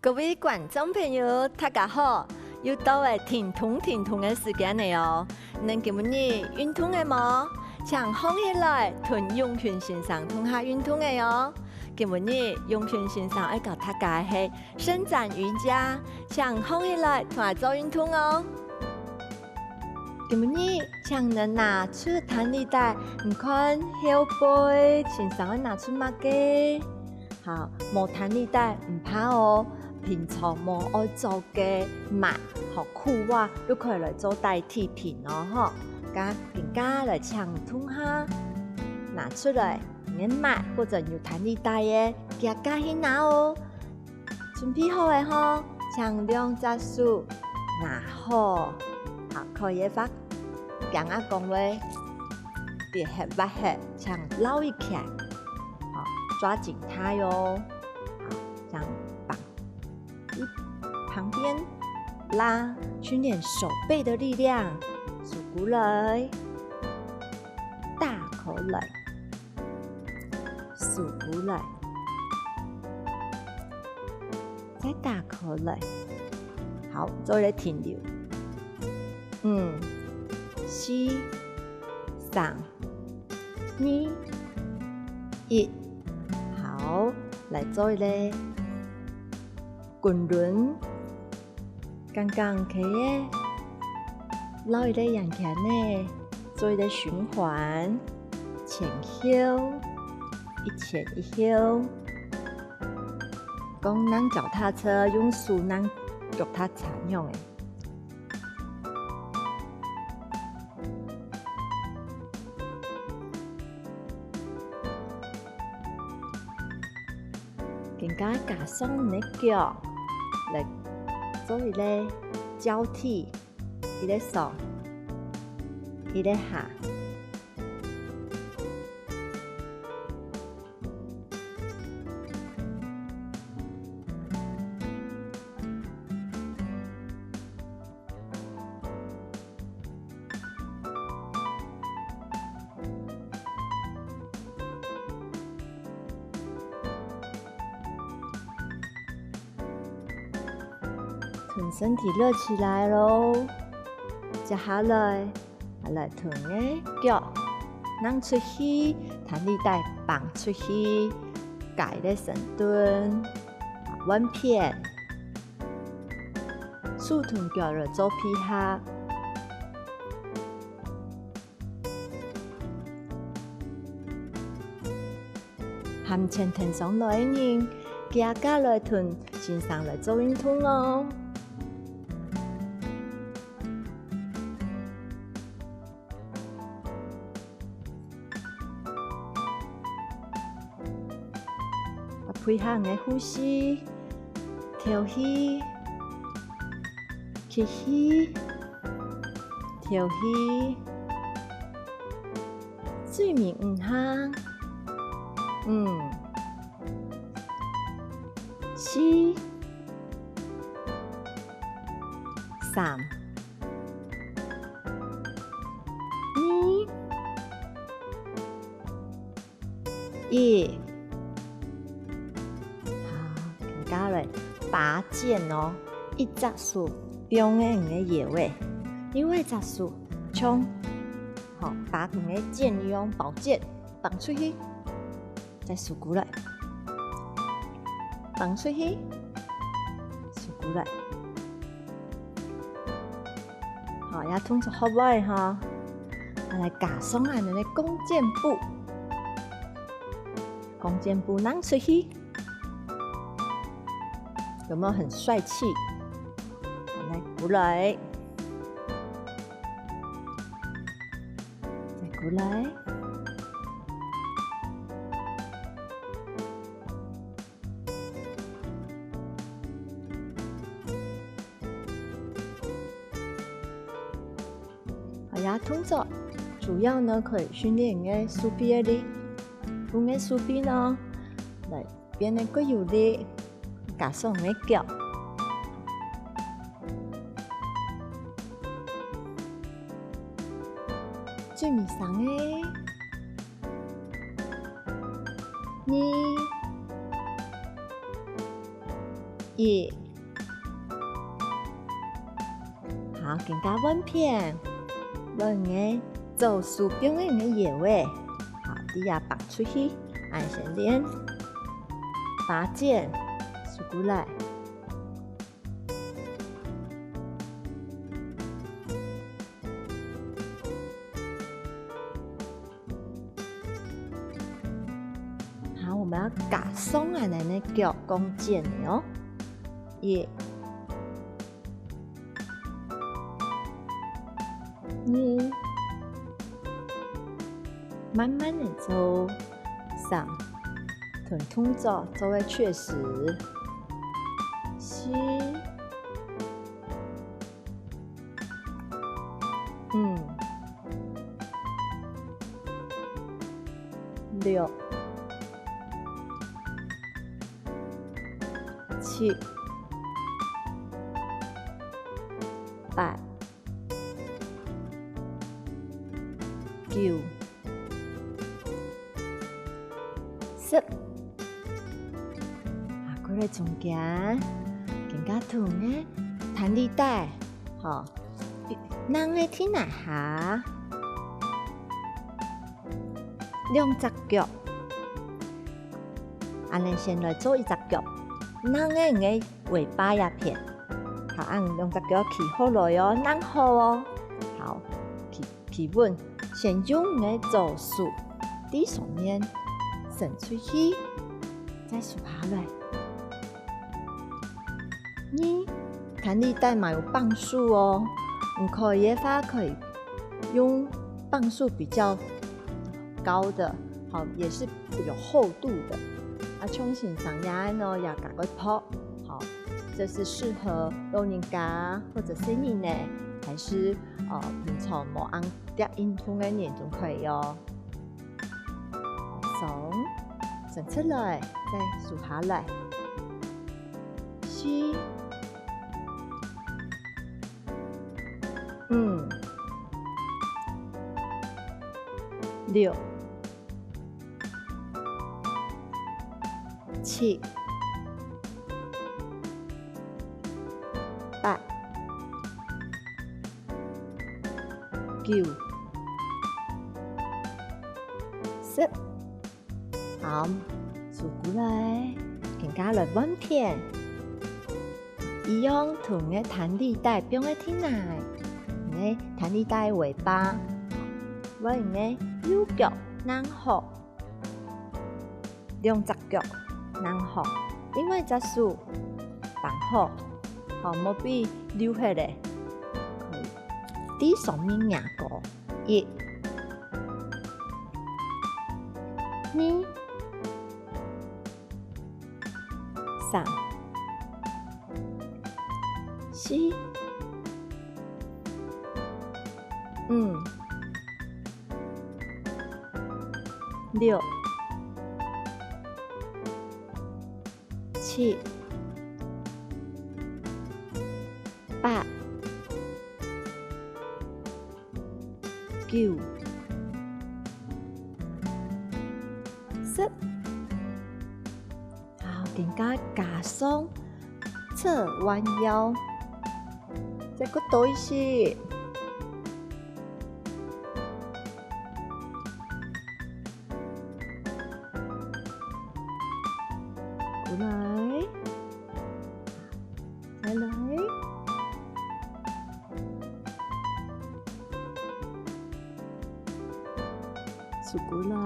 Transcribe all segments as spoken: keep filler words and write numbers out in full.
各位觀眾朋友，大家好！又到了停動停動个時間了哦。你等今晡日運動了無？請䟘起來，同永群先生共下運動了哦。今晡日永群先生愛教大家个係伸展瑜伽，請䟘起來同𠊎做運動哦。今晡日請你等拿出彈力帶，你看後背先生愛拿出麼个？ 好，無彈力帶毋怕哦，平常無愛著个mat和褲襪，又可以來做代替品哦吼。該今下來請共下拿出來，你个mat或者有彈力帶个，遽遽去拿哦。準備好了吼，請兩隻手拿好，好，可以發，驚啊講話，別核挖核，請撈一起來。 好，抓緊它喲。好，這樣綁一旁邊拉，訓練手背的力量，手鼓來，大口來，手鼓來，再大口來。好，做一個停留。五、四、三、 二、一。好，來做一個滾輪，剛剛可以撈一個圓圈呢，做一個循環，前後，一前一後。講咱腳踏車，用手咱腳踏車樣誒。 今下加上你个腳，來做一個交替，一個上，一個下。 同身體熱起來囉。接下來，來同个腳㧯出去，彈力帶挷出去，改个深蹲，換片。 手同腳來做配合。還前𢯭上來个人，遽遽來同先生來做運動哦。 啊，配合你个呼吸，敨氣，吸氣，敨氣。最尾五下，五、四、三、 二、一。好，今下來，把肩哦，一隻手放在你个腰仔，另外一隻手像，好，把你个肩一樣，保健，放出去。 再收過來，放出去，收過來。好，這動作學會吼，來加上恁樣个弓箭步。弓箭步㧯出去，有沒有很帥氣？好，來，過來。 再過來。好，這動作主要呢可以訓練你个手臂个力，分你个手臂呢來 變得較有力，加上你个腳。最尾三个，二、一。好，今下換片，換你个左手放个你个腰仔，好，這下放出去，恁先練。八件，收過來。 好，我們要加上恁呢个腳弓箭的哦。一、二，慢慢的做。三，同動作做个確實。四， 五、六、七、八、九、 十。啊，過來中間，今下同个彈力帶，吼，躪个地泥下，兩隻腳，恁呢先來做一隻腳，躪个你个尾巴這片，好，恁兩隻腳企好來哦，躪好哦，好，企 企穩，先用你个左手在上面伸出去，再收下來。二，彈力帶嘛有磅數哦，你可以的話可以用磅數比較高的，好，也是有厚度的。啊，像先生這樣哦，也加个泡，好，這是適合老人家或者細人仔，還是 哦，平常無恁樣運動个人都可以哦。鬆，伸出來，再收下來。四、五、六、 七、八、九、十。好，收過來，今下來換片。 一樣同你个彈力帶放个地泥，你个彈力帶个尾巴，換你个右腳躪好，兩隻腳躪好，另外一隻手放好，好，莫分溜忒咧，可以在上面擎高，一、二、 三、四、五、六、七、八、九、十。 好，今下加上側彎腰，再過多一息。過來，再來。 收過來。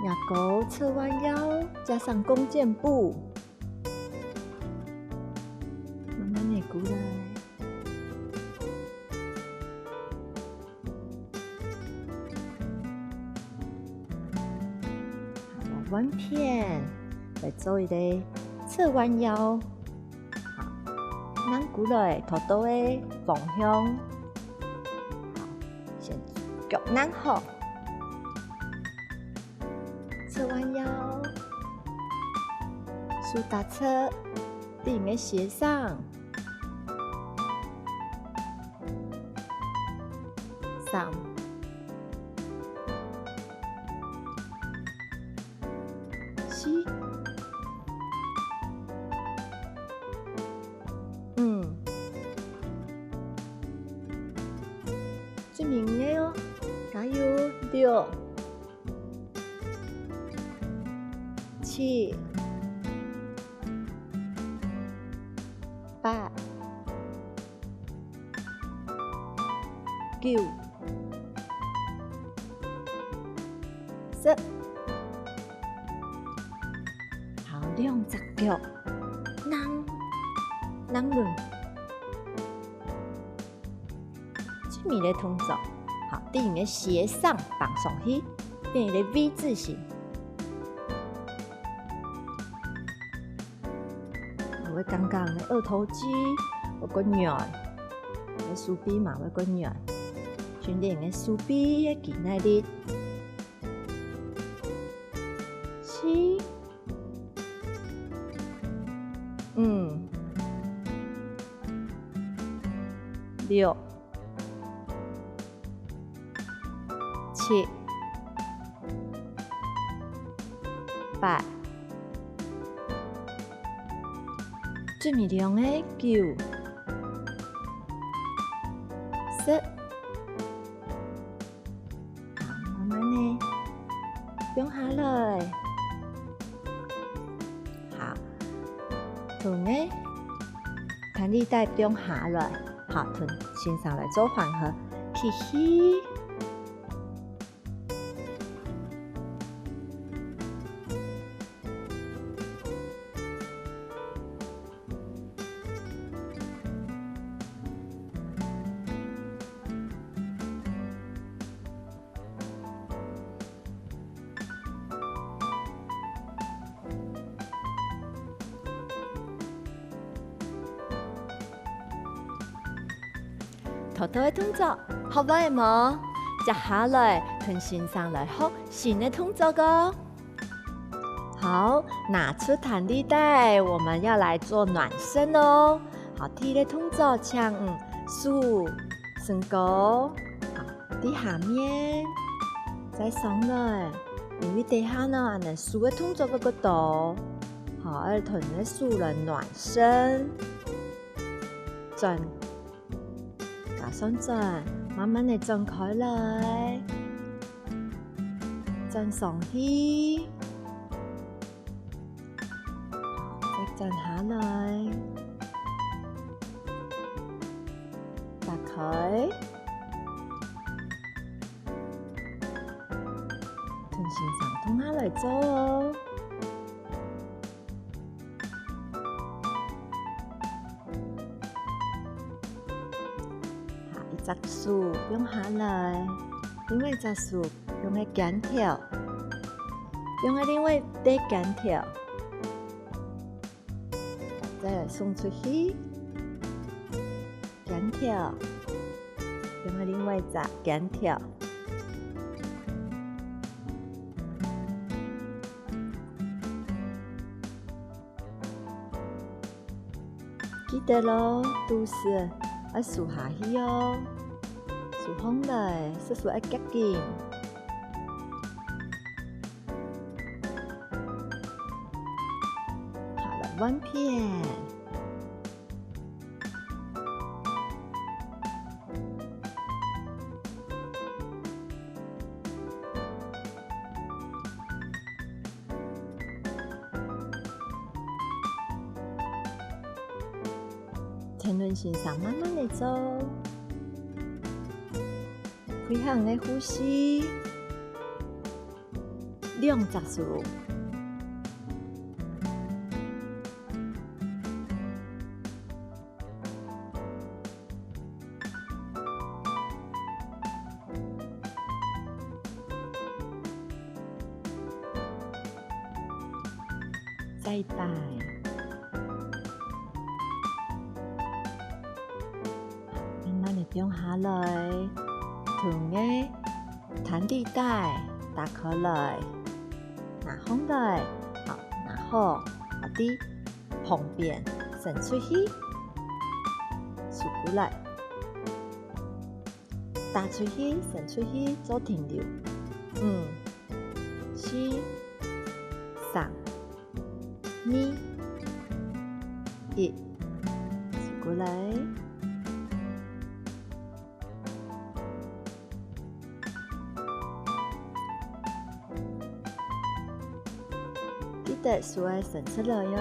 擎高側彎腰，加上弓箭步。慢慢仔過來。好，換片，來做一個側彎腰。 好，躪過來，頭到个方向。好，先腳躪好，側彎腰，手搭側，在你个膝上。三、 四、六、七、八、九、十。好，兩隻腳，躘，躘輪。 最尾个動作，好，對你个鞋上放上去，變一個V字形。你會感覺你个二頭肌會較軟，你个手臂嘛會較軟，訓練你个手臂个肌耐力。七、五、六、 七、八，最尾兩個九、十。好，慢慢个放下來。好，同个彈力帶放下來。好，同先生來做緩和，吸氣。 頭頭个動作學會無？接下來同先生來學新个動作哦。好，拿出彈力帶，我們要來做暖身哦。好，第一個動作，請手升高，好，在下面，再上來。因為等下呢，恁樣手个動作會較多。好，愛同你个手來暖身。 轉，加上轉，慢慢个轉開來，轉上去，再轉下來，打開，同先生共下來做哦。 下一隻手放下來，另外一隻手放个肩頭，放个另外一隻肩頭，再來送出去。 肩頭，用个另外一隻肩頭。記得咯，肚屎愛收下去哦，收䟘來，屎朏愛夾緊。 好，來換片。陳倫先生慢慢个做。 配合你个呼吸，兩隻手。再一擺。 慢慢个放下來，同个彈力帶打開來，拿䟘來，好，拿好，啊，在旁邊伸出去，收過來，打出去，伸出去，做停留。五、四、三、二、一，收過來。得手愛伸出來喲。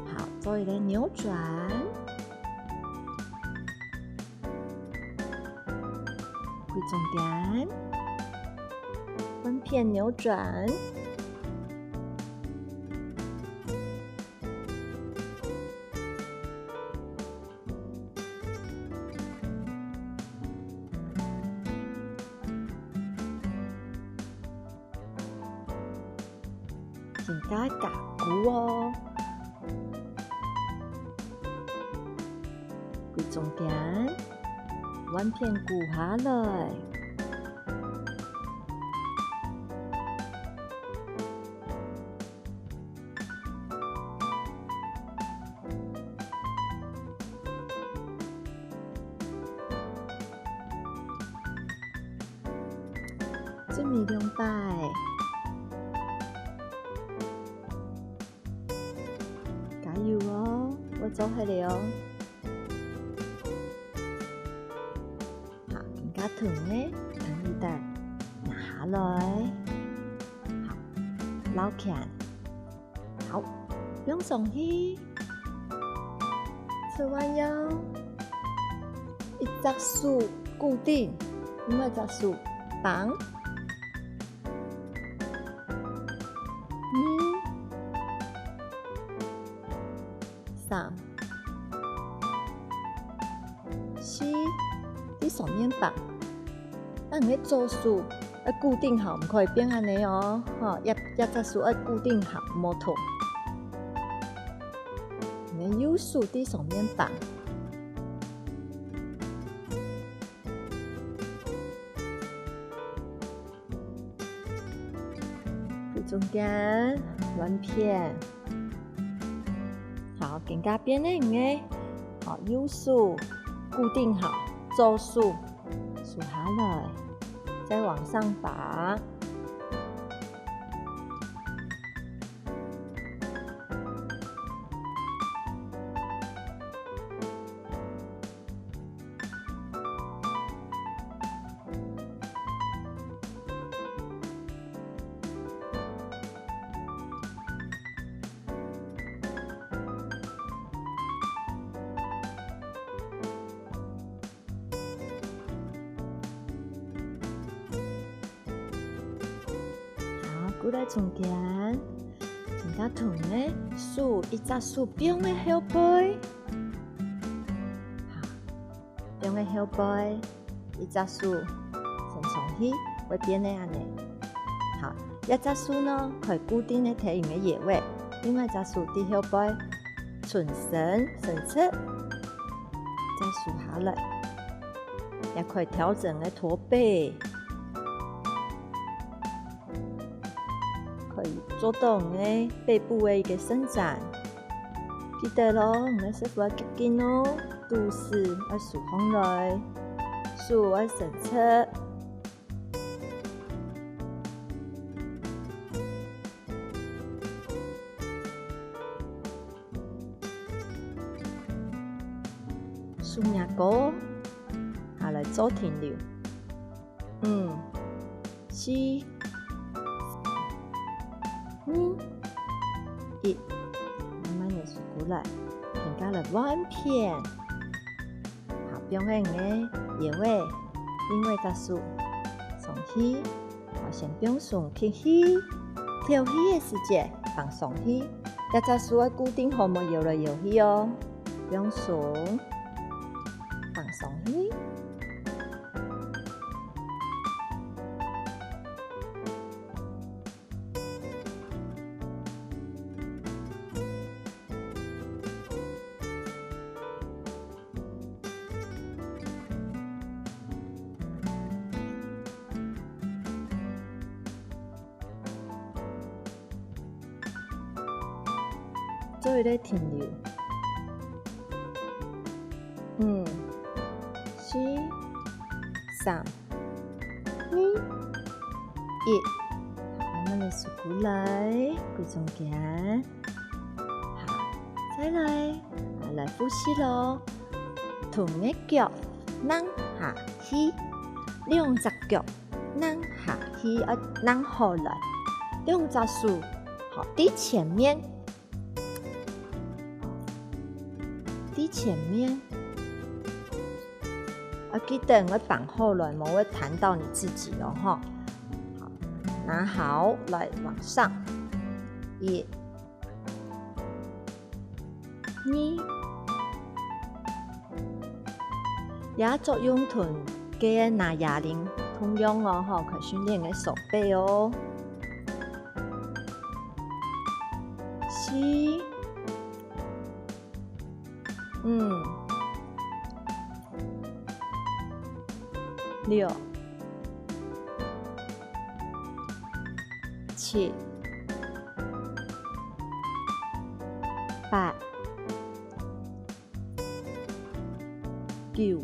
好，做一個扭轉。 歸中間，換片扭轉。緊加加跍哦。歸中間，換片跍下來。 最尾兩擺。加油哦，會做得了哦。好，更加長个，等一下拿下來。好，撈起來。 好，放上去。手愛用一隻手固定，另外一隻手挷。二、三、四，在上面挷。 恁樣个左手愛固定好，毋可以變恁樣哦，吼，一，一隻手愛固定好，無動。你个右手在上面挷。在中間，換片。 好，更加變个，好，右手固定好，左手收下來，再往上拔。 好，過來中間，更加長个手，一隻手放个後背。好，放个後背，一隻手伸上去，會變个恁樣。好，一隻手呢，可以固定个提你个腰圍，另外一隻手在後背， 伸伸，伸直，再收下來。也可以調整个駝背，可以做到你个背部个一個伸展。記得咯，你个屎朏愛夾緊哦，肚屎愛收䟘來，手愛伸直。 手擎高，下來做停留。五、四、二、一，慢慢个收過來，停下來換片。 好，放輕个腰仔，另外一隻手上去，好，先放鬆，吸氣，敨氣个時節放上去，這隻手愛固定好，莫搖來搖去哦。放鬆，放上去。 做一個停留。五、四、三、二、一。好，慢慢个收過來，歸中間。好，來來，啊，來複習囉。同个腳躪下去，兩隻腳躪下去，愛躪好來。兩隻手，好，在前面，在前面。啊，記得愛放好來，無會彈到你自己哦，吼。好，拿好，來，往上。一， 二，這作用同該拿啞鈴同樣哦，吼，去訓練个手背哦。四，五，六，七， 八，九，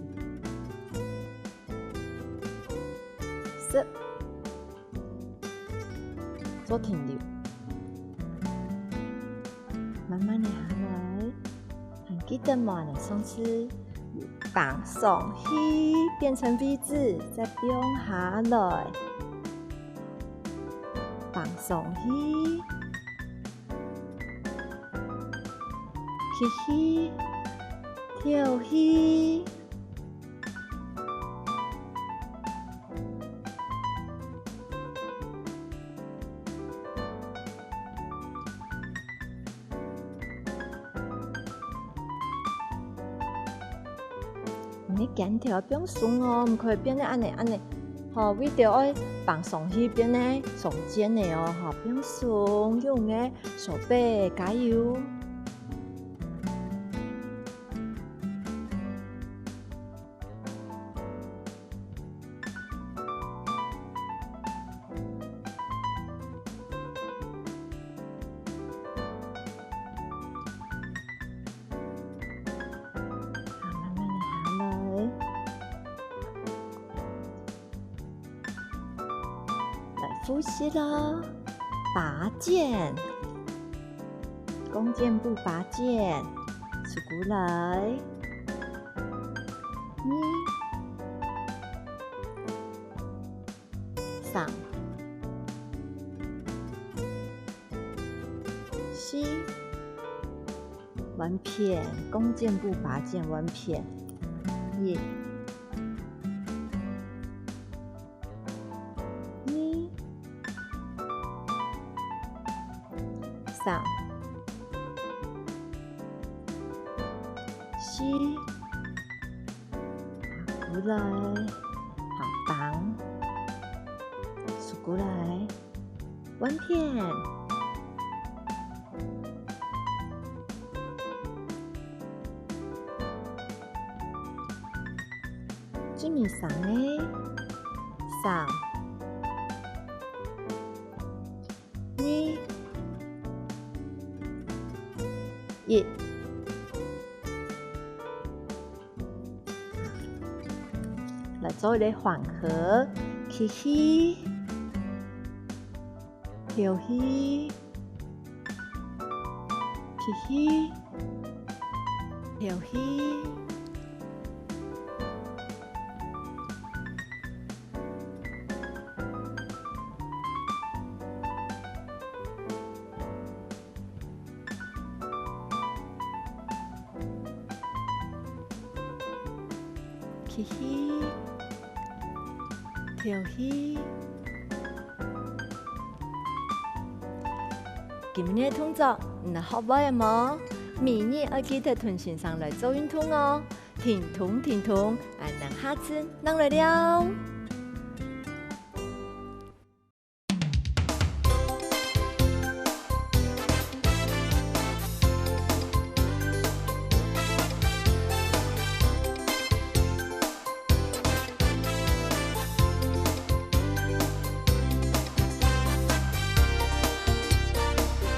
十，做停留。慢慢个下來，還記得無？𠊎等上次放上去，變成V字，再放下來。放上去， 吸氣，敨氣。你个肩頭放鬆哦，毋可以變到恁呢恁呢。吼，為著愛放上去變到鬆肩个哦，吼，放鬆，用你个手背，加油！ 好，慢慢个下來。來複習囉，拔箭，弓箭步拔箭，手過來。二，三，四， 換片，弓箭步拔箭換片。一，二，三，四，過來，好，放，收過來。 換片。最尾三个，三，二，一。 來做一個緩和，吸氣，敨氣，吸氣，敨氣。 吸氣，敨氣。今日个動作，你學會了無？每日愛記得同先生來做運動哦！停動，停動，恁樣下次正來尞。